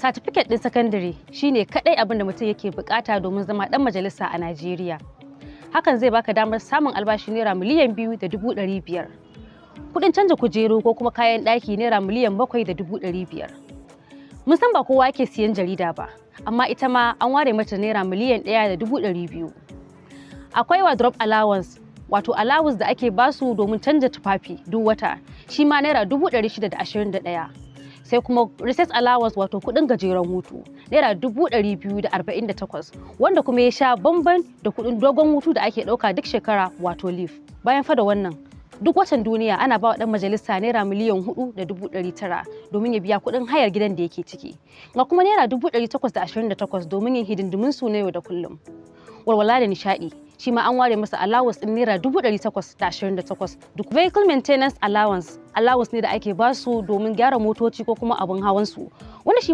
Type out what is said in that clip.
Satifiket ɗin sakandare shine kaɗai abin da mutum yake bukata domin zama ɗan majalisa a Najeriya. Hakan zai baka damar samun albashi ₦2,500,000. Kuɗin canza kujeru ko kuma kayan ɗaki ₦7,500,000. Mun san ba kowa ke siyan jarida ba, amma ita ma an ware mata ₦1,200,000. Akwai wardrobe allowance, wato allowance da ake basu domin canza tufafi duk wata, shi ma ₦621,000. Sai kuma recess allowance, wato kuɗin gajeren hutu, ₦248,000, wanda kuma ya sha bamban da kuɗin dogon hutu da ake ɗauka duk shekara, wato leave. Bayan fa da wannan, duk watan duniya ana ba wa ɗan majalisa ₦4,900,000 domin ya biya kuɗin hayar gidan da yake ciki. Ga kuma ₦828,000 domin yin hidindimun su na yau da kullum. Walwala da nishaɗi, shi ma an ware masa allowance ɗin ₦828,000. Duk vehicle maintenance allowance, allowance ne da ake basu domin gyara motoci ko kuma abin hawan su, wanda shi